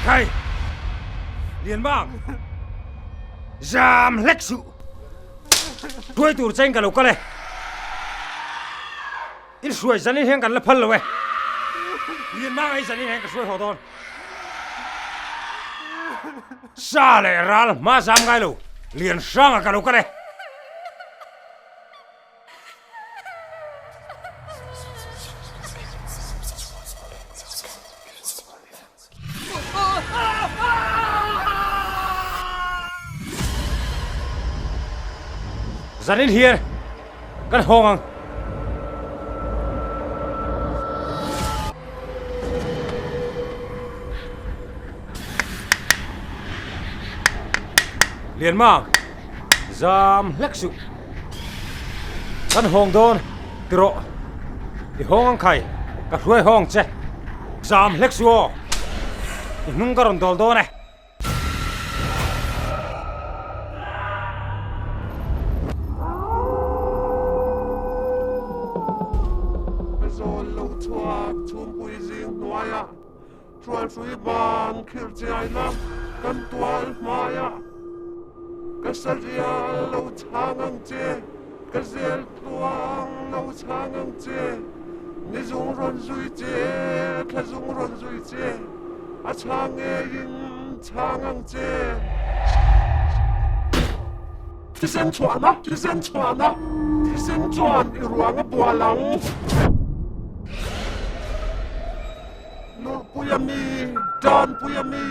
Khai! Lianmang! Zam hlek suh! Hruai tur cheng ka lo kal e. In hruai zanin hian kan la phal lo e. Lianmang ai zanin hian ka hruai haw dawn. Sa leh ral hma zam ngai lo, Lianhranga ka lo kal e. Zanin hian kan hawng ang. Lianmang, zam hlek suh. Kan hawng dawn ti rawh. I hawng ang khai, ka hruai hawng che. Zam hlek suh aw. I hnung ka rawn dawl dawn e. Ka zawl lo chhuak chhumpui zing hnuaiah Hrualhrui ban khirh chiai la kan tual hmaiah Ka sarial lo chhang ang che, ka zel tluang lo chhang ang che Ni zung rawn zui che, thla zung rawn zui che A chhang ngeiin chhang ang che. Thisen chhuahna, thisen chhuahna, thisen chuan i ruang a bual ang. Lurhpuia mi, Tanpuia mi,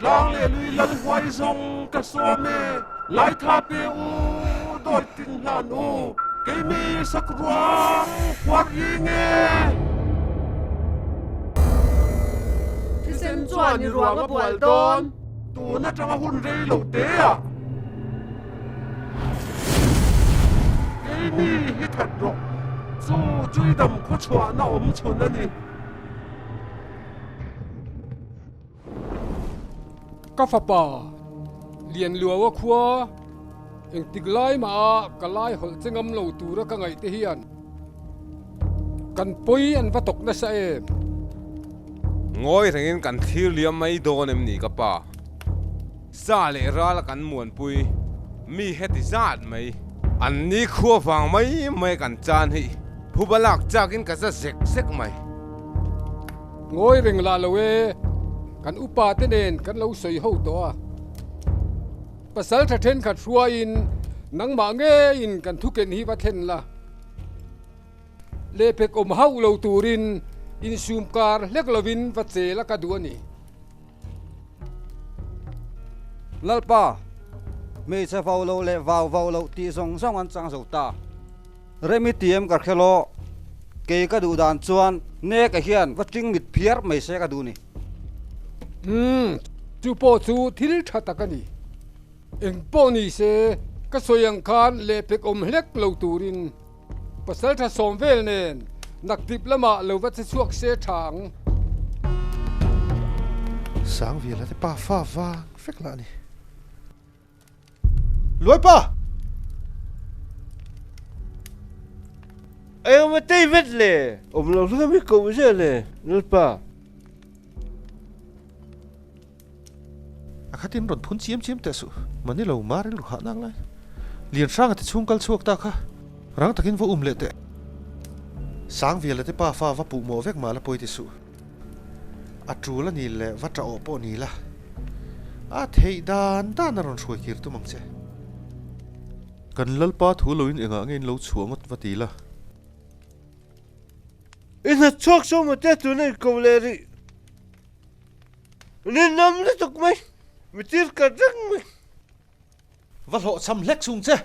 tlang leh lui lal huai zawng ka sawm e, Laitha pe u, dawi tin hlan u, kei mi sak ruang huar ing e. Thisen chuan i ruang a bual dawn. Tun atanga hun rei lo te ah. Keini hi that rawh, chu Tuidam khawchhuahna awm chhun a ni. Ka fapa, Lianluaua khua, engtik lai mah ka lai hawlh che ngam lo tura ka ngaih te hian kan pawi an va tawk nasa em? Ngawi rengin kan thlir liam mai dawn em ni ka pa? Sa leh ral kan muanpui mi heti zat mai. An ni khua vang mai mai kan chan hi phuba lak chakin ka za zek zek mai. Ngawi reng lah lo e, kan upa te nen kan lo sawi ho tawh a. Pasal tha thenkhat hruaiin nangmah ngeiin kan thuken hi va thlen la. Lehpek awm hauh lo turin insum kar hlek lovin va chel a ka duh a ni. Lalpa, hmeichhe vau lo leh vau vau loh tih zawng zawng an chang zo ta. Remi tiem ka hre lo, kei ka duh dan chuan Neka hian va ting mit phiar mai se ka duh ni. Umm, chu pawh chu thil tha tak a ni. Eng pawh ni se, ka sawi ang khan lehpek awm hlek lo turin Pasal tha sawm vel nen naktip lamah lo va che chhuak se tha ang. Sangviala te pa fa vang vek lah a ni. Luaipa! Engemaw tei vet le! Awm lo hlawm hi koh zel e, Lalpa. A khatin rawn phun chiam chiam teh suh, mahni lo mar rilru hah nak lai. Lianhranga te chhung kal chhuak ta kha rang takin va um leh teh. Sangviala te pa fa va puh mawh vek mah la pawi ti suh. A tul a ni leh va tah awh pawh ni la. A theih dan dan a rawn hruai kir tum ang che. Kan Lalpa thu loin engah nge in lo chhuah ngawt va ti la. I hnachhuak sawma te tuna i ko leh rih. Ninawm lutuk mai, mi tir ka reng mai. Va hlawhchham hlek chung che.